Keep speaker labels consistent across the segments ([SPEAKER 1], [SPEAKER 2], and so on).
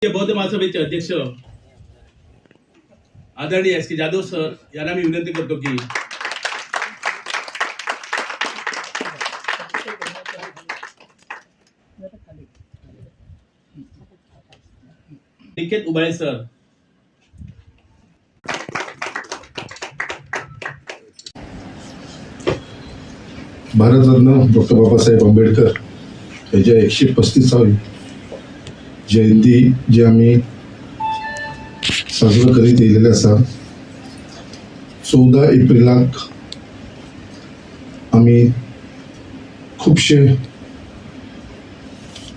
[SPEAKER 1] बौद्ध महासभेचे अध्यक्ष आदरणीय एस के जाधव सर यांना मी विनंती करतो की निकेत उबाळे सर।
[SPEAKER 2] भारतरत्न डॉक्टर बाबासाहेब आंबेडकर ह्याच्या 135वी जयंती जी आमी साजरो करीत येयलेले आसा। 14 एप्रिलाक आमी खुबशे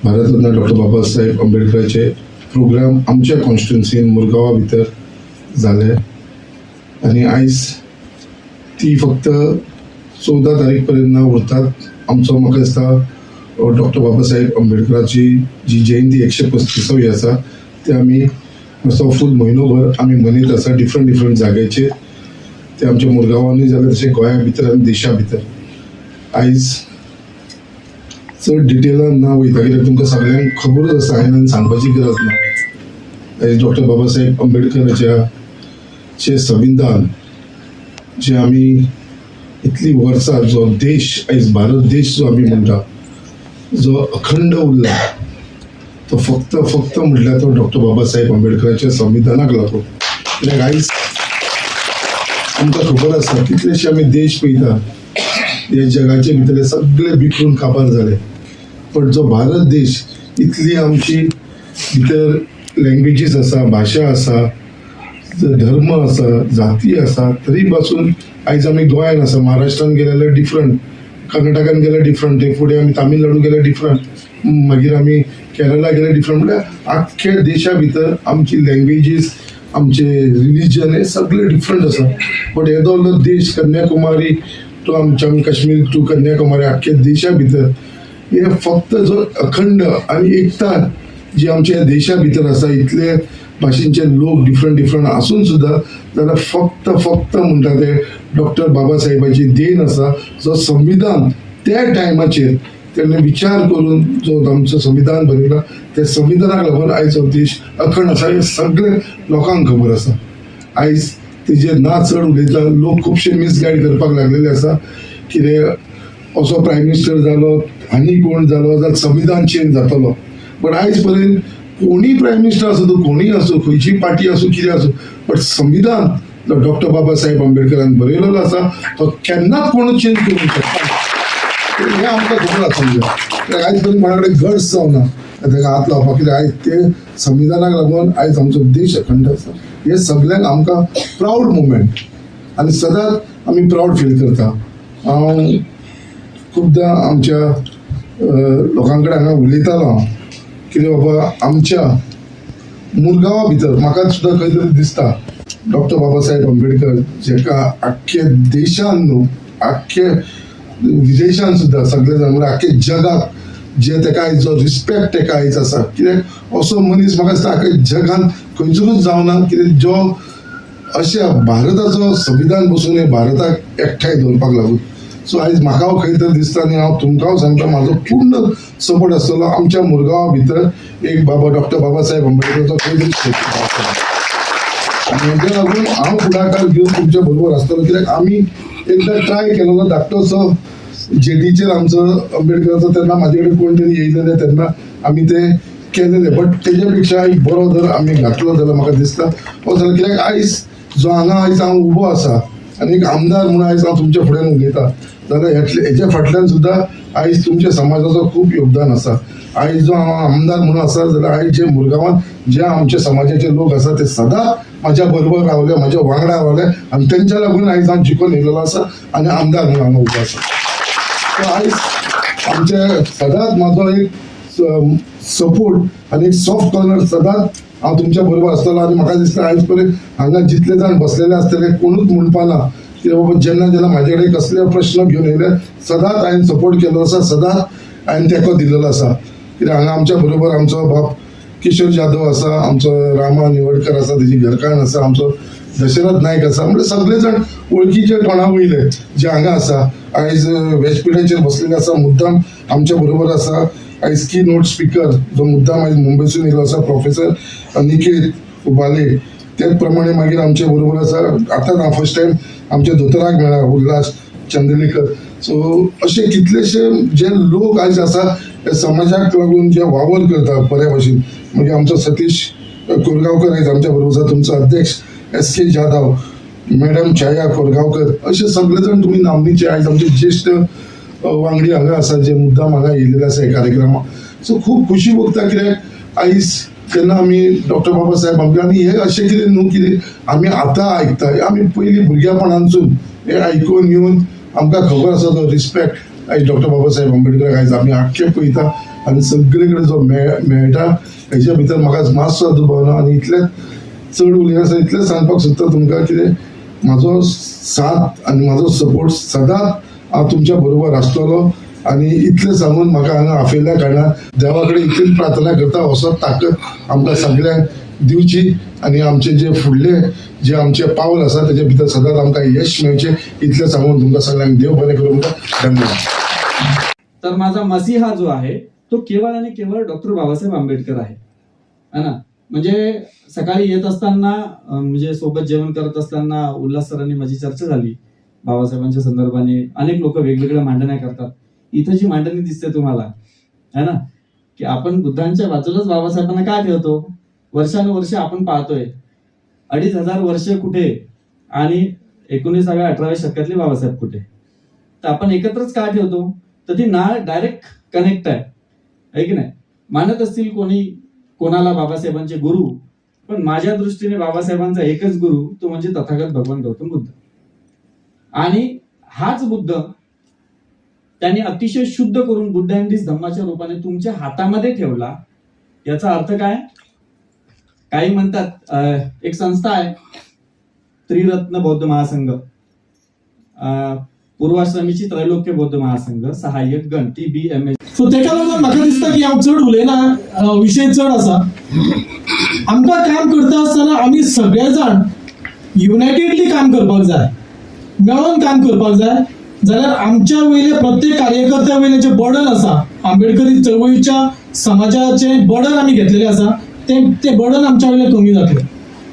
[SPEAKER 2] भारतरत्न डॉक्टर बाबासाहेब आंबेडकराचे प्रोग्राम आमच्या कॉन्स्टिट्युन्सीन मुरगांवा भितर जाले आनी आयज ती फक्त 14 तारीख पर्यंत ना उरतात। आमचो म्हाका दिसता डॉक्टर बाबासाहेब आंबेडकराची जी जयंती 135वी आसा ते आमी असो फूल म्हयनोभर आमी मनयत आसा डिफरंट डिफरंट जाग्याचेर। ते आमच्या मुरगांवानूय जालें तशें गोंया भितर आनी देशा भितर। आयज चड डिटेलान ना वयता कित्याक तुमकां सगळ्यांक खबरूच आसा, हांवें सांगपाची गरज ना। आयज डॉक्टर बाबासाहेब आंबेडकराच्या जे संविधान जे आमी इतली वर्सां जो देश आयज भारत देश जो आमी म्हणटा जो अखंड उरला तो फक्त फक्त म्हटल्यार तो डॉक्टर बाबासाहेब आंबेडकराच्या संविधानाक लागून। कित्याक आयज आमकां खबर आसा कितलेशे आमी देश पळयता हे जगाचे भितरले सगळे बिखरून काबार जाले, पण जो भारत देश इतली आमची भितर लँग्वेजीस आसा, भाशा आसा, धर्म आसा, जाती आसा, तरी पासून आयज आमी गोंयान आसा, महाराष्ट्रान गेले जाल्यार डिफरंट, कर्नाटकान गेल्यार डिफरंट, ते फुडें आमी तामिळनाडू गेल्यार डिफरंट, मागीर आमी केरला गेल्यार डिफरंट, म्हळ्यार आख्ख्या देशा भितर आमची लँग्वेजीस, आमचे रिलीजन हे सगळे डिफरंट आसा। बट येदो व्हडलो देश कन्याकुमारी टू आमच्या काश्मीर टू कन्याकुमारी आख्ख्या देशा भितर हे फक्त जो अखंड आनी एकता जी आमच्या देशा भितर आसा, इतले भाशेंचे लोक डिफरंट डिफरंट आसून सुद्दां जाल्यार फक्त फक्त म्हणटा ते डॉक्टर बाबासाहेबाची देण आसा, जो संविधान त्या टायमाचेर तेणे विचार करून जो आमचो संविधान बरयला त्या संविधानाक लागून आयज हो देश अखंड आसा हें सगळे लोकांक खबर आसा। आयज तेजेर ना चड उलयता, लोक खुबशे मिसगायड करपाक लागलेले आसा, कितें असो प्रायम मिनिस्टर जालो आनी कोण जालो जाल्यार संविधान चेंज जातलो, बट आयज पर्यंत कोणीय प्रायम मिनिस्टर आसूं, तो कोणीय आसूं, खंयचीय पार्टी आसूं, कितें आसूं, बट संविधान जो डॉक्टर बाबासाहेब आंबेडकरान बरयलेलो आसा तो केन्नाच कोणूच चेंज करूंक शकना, हें आमकां खबर आसूंक जाय। कित्याक आयज पर्यंत कोणा कडेन गट्स जावना ताका हात लावपाक, कित्याक आयज ते संविधानाक लागून आयज आमचो देश अखंड आसा। हें सगल्यांक आमकां प्रावड मुमेंट आनी सदांच आमी प्रावड फील करता। हांव खुबदां आमच्या लोकां कडेन हांगा उलयतालो हांव कितें बाबा आमच्या मुरगांवा भितर म्हाका सुद्दां खंय तरी दिसता डॉक्टर बाबासाहेब आंबेडकर जेका आख्खे देशान न्हू आख्खे विदेशान सुद्दां सगळे जाण म्हळ्यार आख्खे जगाक जे तेका आयज जो रिस्पेक्ट तेका आयज आसा, कित्याक असो मनीस म्हाका दिसता आख्खे जगान खंयसरूच जावना, कित्याक जो अशा भारताचो संविधान बसून हे भारताक एकठांय दवरपाक लागून। सो आयज म्हाका खंय तरी दिसता आनी हांव तुमकां सांगता म्हाजो पूर्ण सपोर्ट आसतलो आमच्या मुरगांवा भितर एक बाबा डॉक्टर बाबासाहेब आंबेडकराचो खंय तरी आनी हेच्या लागून हांव फुडाकार घेवन तुमच्या बरोबर आसतलो, कित्याक आमी एकदां ट्राय केलेलो धाकटोसो जेटीचेर आमचो आंबेडकराचो, तेन्ना म्हाजे कडेन कोण तरी येयलेले तेन्ना आमी ते केलेले, बट तेज्या पेक्षा एक बरो जर आमी घातलो जाल्यार म्हाका दिसता हो जाल्यार, कित्याक आयज जो हांगा आयज हांव उबो आसा आनी एक आमदार म्हणून आयज हांव तुमच्या फुड्यान उलयता जाल्यार हेच्या फाटल्यान सुद्दां आयज तुमच्या समाजाचो खूब योगदान आसा। आयज जो हांव आमदार म्हणून आसा जाल्यार आयज जे मुरगांवांत जे आमच्या समाजाचे लोक आसा ते सदां म्हाज्या बरोबर रावले, म्हाज्या वांगडा रावले आनी तेंच्या लागून आयज हांव जिखून येयलेलो आसा आनी आमदार म्हणून हांगा उबो आसा। सो आयज आमच्या सदांच म्हाजो एक सपोर्ट आनी एक सॉफ्ट कॉर्नर सदांच हांव तुमच्या बरोबर आसतलो आनी म्हाका दिसता आयज पर्यंत हांगा जितले जाण बसलेले आसतले कोणूच म्हणपा ना की बाबा जेन्ना जेन्ना म्हाजे कडेन कसले प्रश्न घेवन येयले सदांच हांवें सपोर्ट केल्लो आसा, सदांच हांवें तेंको दिलेलो आसा। कित्याक हांगा आमच्या बरोबर आमचो बाप किशोर जाधव आसा, आमचो रामा निवडकर आसा, तेजी घरकान्न आसा, आमचो दशरथ नायक आसा, म्हणजे सगळे जाण वळखीचे तोंडा वयले जे हांगा आसा आयज व्यासपिठाचेर बसलेले आसा, मुद्दाम आमच्या बरोबर आसा। आयज की नोट स्पिकर जो मुद्दाम आयज मुंबयसून येयलो आसा प्रोफेसर अनिकेत उबाले. त्याच प्रमाणे मागीर आमचे बरोबर आसा आतां हांव फर्स्ट टायम आमच्या दोतोराक मेळ्ळा उल्हास चंदलेकर. सो अशे कितलेशे जे लोक आयज आसा ते समाजाक लागून जे वावर करता बऱ्या भशेन. मागीर आमचो सतीश कोरगांवकर आयज आमच्या बरोबर आसा, तुमचो अध्यक्ष एस के जाधव, मॅडम छाया कोरगांवकर, अशे सगळे जाण तुमी नामनेचे आयज आमचे ज्येश्ठ वांगडी हांगा आसा जे मुद्दाम हांगा येयलेले आसा ह्या कार्यक्रमाक. सो खूब खुशी भोगता कित्याक आयज जेन्ना आमी डॉक्टर बाबासाहेब आंबेडकर आनी हे अशें कितें न्हू कितें आमी आतां आयकता, आमी पयलीं भुरग्यापणांसून हे आयकून येवन आमकां खबर आसा तो रिस्पेक्ट आयज डॉक्टर बाबासाहेब आंबेडकराक आयज आमी आख्खे पळयता आनी सगळे कडेन जो मेळटा हेच्या भितर म्हाका मातसो दुबाव ना. आनी इतलेंच चड उलयनासतना इतलेंच सांगपाक सोदता तुमकां कितें म्हाजो साथ आनी म्हाजो सपोर्ट सदांच हांव तुमच्या बरोबर आसतलो. आनी इतलें सांगून म्हाका हांगा आपयल्या कारणान देवा कडेन इतलीच प्रार्थना करता असो ताकद आमकां सगळ्यांक दिवची आनी आमचे जे फुडले जे आमचे पावल आसा तेजे भितर सदांच आमकां यश मेळचें इतलें सांगून तुमकां सगळ्यांक देव बरें करूं म्हणटा. धन्यवाद.
[SPEAKER 3] तर माझा मसीहा जो आहे तो केवळ आणि केवळ डॉक्टर बाबासाहेब आंबेडकर आहे, है ना. म्हणजे सकाळी येत असताना म्हणजे सोबत जेवण करत असताना उल्हास सरांनी माझी चर्चा झाली बाबासाहेबांच्या संदर्भाने. अनेक लोक वेगवेगळ्या मांडण्या करतात. इथं जी मांडणी दिसते तुम्हाला, है ना, की आपण बुद्धांच्या बाजूलाच बाबासाहेबांना का ठेवतो? वर्षानुवर्ष आपण पाहतोय, 2500 वर्ष कुठे आणि 19व्या 18व्या शतकातले बाबासाहेब कुठे, तर आपण एकत्रच का ठेवतो? तर ती नाळ डायरेक्ट कनेक्ट आहे, है की नाही? मानत असतील कोणी कोणाला बाबासाहेबांचे गुरु, पण माझ्या दृष्टीने बाबासाहेबांचा एकच गुरु, तो म्हणजे तथागत भगवान गौतम बुद्ध. आणि हाच बुद्ध त्यांनी अतिशय शुद्ध करून बुद्ध अँड धम्माच्या रूपाने तुमच्या हातामध्ये ठेवला. याचा अर्थ काय? काही म्हणतात, एक संस्था आहे त्रिरत्न बौद्ध महासंघ, पूर्वाश्रमीची त्रैलोक्य बौद्ध महासंघ सहाय्यक गण TBMS.
[SPEAKER 4] सो तेका लागून म्हाका दिसता की हांव चड उलयना, विशय चड आसा. आमकां काम करता आसतना आमी सगळे जाण युनायटेडली काम करपाक जाय, मेळोन काम करपाक जाय, जाल्यार आमच्या वयले प्रत्येक कार्यकर्त्या वयलें जें बर्डन आसा, आंबेडकरी चळवळीच्या समाजाचें बर्डन आमी घेतलेलें आसा, तें तें बर्डन आमच्या वयलें कमी जातलें.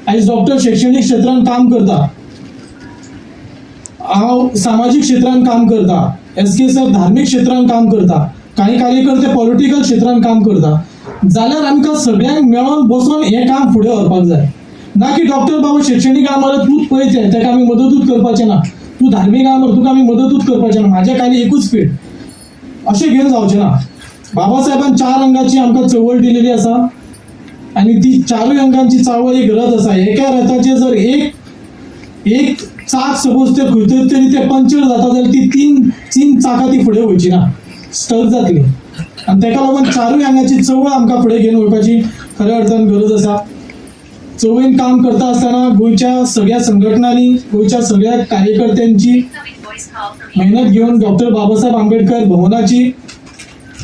[SPEAKER 4] आयज डॉक्टर शैक्षणीक क्षेत्रांत काम करता, हांव सामाजीक क्षेत्रांत काम करता, एस के सर धार्मीक क्षेत्रांत काम करता, काही कार्यकर्ते पॉलिटिकल क्षेत्रांत काम करता, जाल्यार आमकां सगळ्यांक मेळोन बसोन हें काम फुडें व्हरपाक जाय. ना की डॉक्टर बाबू शिक्षणीक आहा मरे तूंच पळय तें, तेका आमी मदतूच करपाचें ना, तूं धार्मीक आहा मरे तुका आमी मदतूच करपाचें ना, म्हाजें खाली एकूच फीट अशें घेवन जावचें ना. बाबासाहेबान चार अंगाची आमकां चळवळ दिलेली आसा आनी ती चारूय अंगांची चळवळ एक रथ आसा. एका रथाचेर जर एक एक चाक सपोज ते खंय तरी ते पंक्चर जाता जाल्यार ती तीन तीन चाकां ती फुडें वयची ना, स्टक जातली. आनी तेका लागून चारूय आंगाची चळवळ आमकां फुडें घेवन वयपाची खऱ्या अर्थान गरज आसा. चळवळीन काम करता आसतना गोंयच्या सगळ्या संघटनांनी, गोंयच्या सगळ्या कार्यकर्त्यांची मेहनत घेवन डॉक्टर बाबासाहेब आंबेडकर भवनाची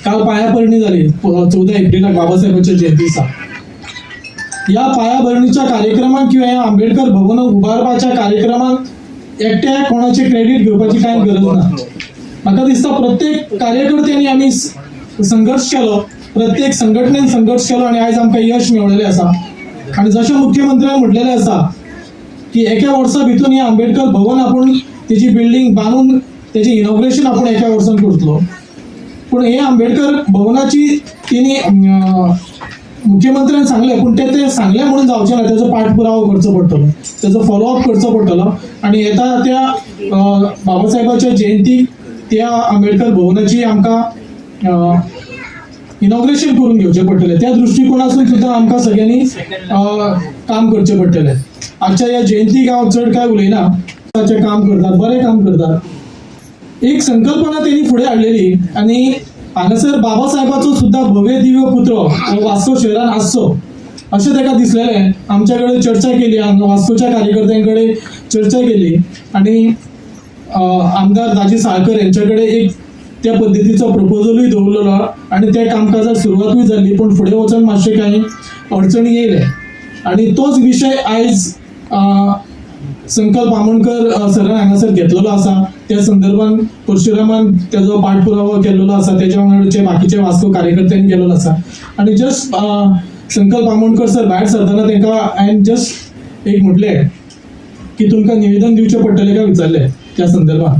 [SPEAKER 4] काल पायाभरणी जाली 14 एप्रिलाक बाबासाहेबांच्या जयंती दिसा. ह्या पायाभरणीच्या कार्यक्रमाक किंवा ह्या आंबेडकर भवन उबारपाच्या कार्यक्रमाक एकट्या कोणाचे क्रेडीट घेवपाची कांय गरज ना. म्हाका दिसता प्रत्येक कार्यकर्त्यांनी आमी संघर्श केलो, प्रत्येक संघटनेन संघर्श केलो आनी आयज आमकां यश मेळलेलें आसा. आनी जशें मुख्यमंत्र्यान म्हटलेलें आसा की एका वर्सा भितून हे आंबेडकर भवन आपूण तेजी बिल्डींग बांदून तेजें इनॉग्रेशन आपूण एका वर्सान करतलो. पूण हे आंबेडकर भवनाची तेणी मुख्यमंत्र्यान सांगलें, पूण ते ते सांगलें म्हणून जावचें ना, तेजो पाठपुरावो करचो पडटलो, तेजो फॉलोअप करचो पडटलो. आनी येता त्या बाबासाहेबाच्या जयंतीक त्या आंबेडकर भवनाची आमकां इनॉग्रेशन करून घेवचें पडटलें. त्या दृश्टिकोनासून सुद्दां आमकां सगळ्यांनी काम करचें पडटलें. आजच्या ह्या जयंतीक हांव चड कांय उलयना. ताचें काम करतात, बरें काम करतात. एक संकल्पना तेणी फुडें हाडलेली आनी हांगासर बाबासाहेबाचो सुद्दां भव्य दिव्य पुतळो हो वास्को शहरान आसचो अशें ताका दिसलेलें. आमच्या कडेन चर्चा केली, वास्कोच्या कार्यकर्त्यां कडेन चर्चा केली आनी आमदार दाजी साळकर यांच्या कडेन एक त्या पद्दतीचो प्रपोजलूय दवरलेलो आनी त्या कामकाजाक सुरवातूय जाल्ली, पूण फुडें वचून मातशें कांय अडचणी येयले आनी तोच विशय आयज संकल्प आमोणकर सरान हांगासर घेतलेलो आसा. त्या संदर्भात परशुरामान तेजो पाठपुरावो केल्लो आसा, तेच्या वांगडचे बाकीचे वास्को कार्यकर्त्यांनी केल्लो आसा. आनी जस्ट संकल्प आमोणकर सर भायर सरतना तांकां हांवें जस्ट एक म्हटलें की तुमकां निवेदन दिवचें पडटलें काय विचारलें त्या संदर्भात,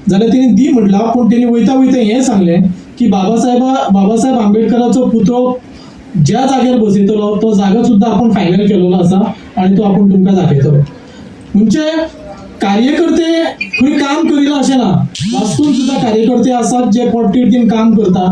[SPEAKER 4] जाल्यार तेणी दी म्हटलां. पूण तेणी वयता वयता हें सांगलें की बाबासाहेब आंबेडकराचो पुतळो ज्या जाग्यार बसयतलो तो जागो सुद्दां आपूण फायनल केलेलो आसा आनी तो आपूण तुमकां दाखयतलो. म्हणजे कार्यकर्ते खंय काम करिना अशें ना, वास्कोन सुद्दां कार्यकर्ते आसात जे पोटतिडकीन काम करता,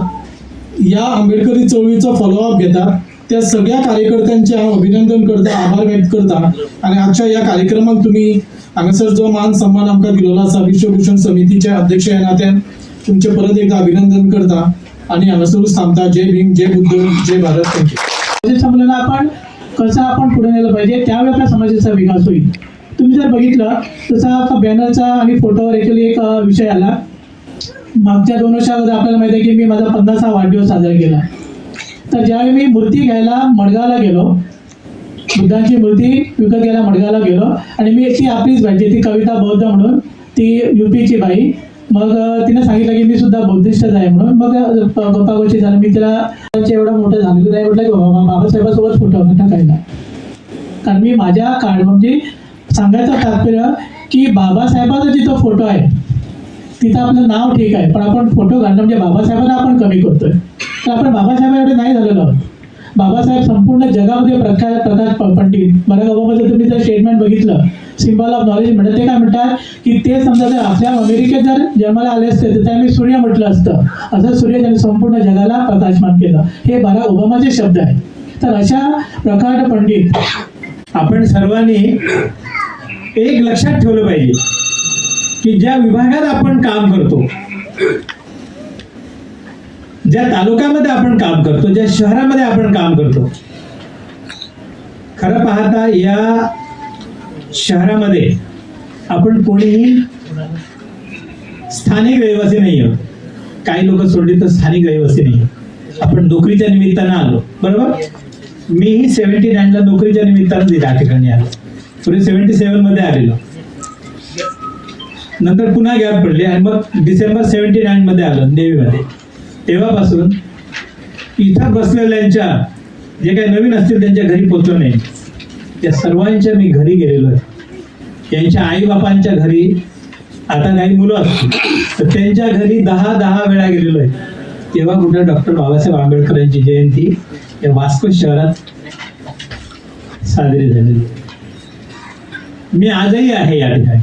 [SPEAKER 4] ह्या आंबेडकरी चळवळीचो फॉलोअप घेतात. त्या सगळ्या कार्यकर्त्यांचे हांव अभिनंदन करता, आभार व्यक्त करता. आनी आजच्या ह्या कार्यक्रमाक तुमी हांगासर जो मान सन्मान आमकां दिलेलो आसा विश्वभूषण समितीचे अध्यक्ष ह्या नात्यान तुमचे परत एकदा अभिनंदन करता आणि हांगासरूच थांबता. जय भीम, जय बुद्ध, जय भारत. Thank you.
[SPEAKER 5] संमेलनाला आपण कसं आपण पुढे नेलं पाहिजे, त्यावेळी आपल्या समाजाचा विकास होईल. तुम्ही जर बघितलं, तसा आता बॅनरचा आणि फोटोवर ॲक्च्युली एक विषय आला. मागच्या 2 वर्षा अगोदर आपल्याला माहिती आहे की मी माझा 50वा वाढदिवस साजरा केला. तर ज्यावेळी मी मूर्ती घ्यायला मडगावला गेलो, बुद्धांची मूर्ती विकत घ्यायला मडगावला गेलो आणि मी ती आपलीच बाई, ती कविता बौद्ध म्हणून, ती युपीची बाई. मग तिने सांगितलं की मी सुद्धा बौद्धिस्टच आहे म्हणून. मग गप्पा गोष्टी झाल्या. मी तिला एवढं मोठं झालं की नाही म्हटलं की बाबा बाबासाहेबासोबत फोटो टाकायला, कारण मी माझ्या कार्ड, म्हणजे सांगायचं तात्पर्य की बाबासाहेबाचा जिथं फोटो आहे तिथं आपलं नाव ठीक आहे, पण आपण फोटो घालणं म्हणजे बाबासाहेबांना आपण कमी करतोय. तर आपण बाबासाहेब एवढे नाही झालेलो आहोत. बाबासाहेब संपूर्ण जगामध्ये प्रख्यात प्रकाश पंडित. बराक ओबामाचं तुम्ही जर स्टेटमेंट बघितलं, सिम्बॉल ऑफ नॉलेज म्हणतात, ते काय म्हणतात की ते समजा जर आपल्या अमेरिकेत जर जन्माला आले असते तर त्यांनी सूर्य म्हटलं असतं. असं सूर्य ज्याने संपूर्ण जगाला प्रकाशमान केलं, हे बराक ओबामाचे शब्द आहेत. तर अशा प्रकांड पंडित
[SPEAKER 6] आपण सर्वांनी एक लक्षात ठेवलं पाहिजे की ज्या विभागात आपण काम करतो, ज्या तालुक्यामध्ये आपण काम करतो, ज्या शहरामध्ये आपण काम करतो, खरं पाहता या शहरामध्ये आपण कोणीही स्थानिक रहिवासी नाही आहोत. काही लोक सोडली तर स्थानिक रहिवासी नाही आहोत. आपण नोकरीच्या निमित्तानं आलो, बरोबर? मीही 79ला नोकरीच्या निमित्तानं या ठिकाणी आलो. पूर्वी 77 मध्ये आलेलो, नंतर पुन्हा गॅप पडली आणि मग डिसेंबर 79 मध्ये आलो नेव्हीमध्ये. तेव्हापासून इथं बसलेल्यांच्या, जे काही नवीन असतील त्यांच्या घरी पोचलो नाही, त्या सर्वांच्या मी घरी गेलेलो आहे. त्यांच्या आई बापांच्या घरी, आता काही मुलं असतील तर त्यांच्या घरी 10-10 वेळा गेलेलो आहे. तेव्हा कुठे डॉक्टर बाबासाहेब आंबेडकरांची जयंती या वास्को शहरात साजरी झालेली आहे. मी आजही आहे या ठिकाणी.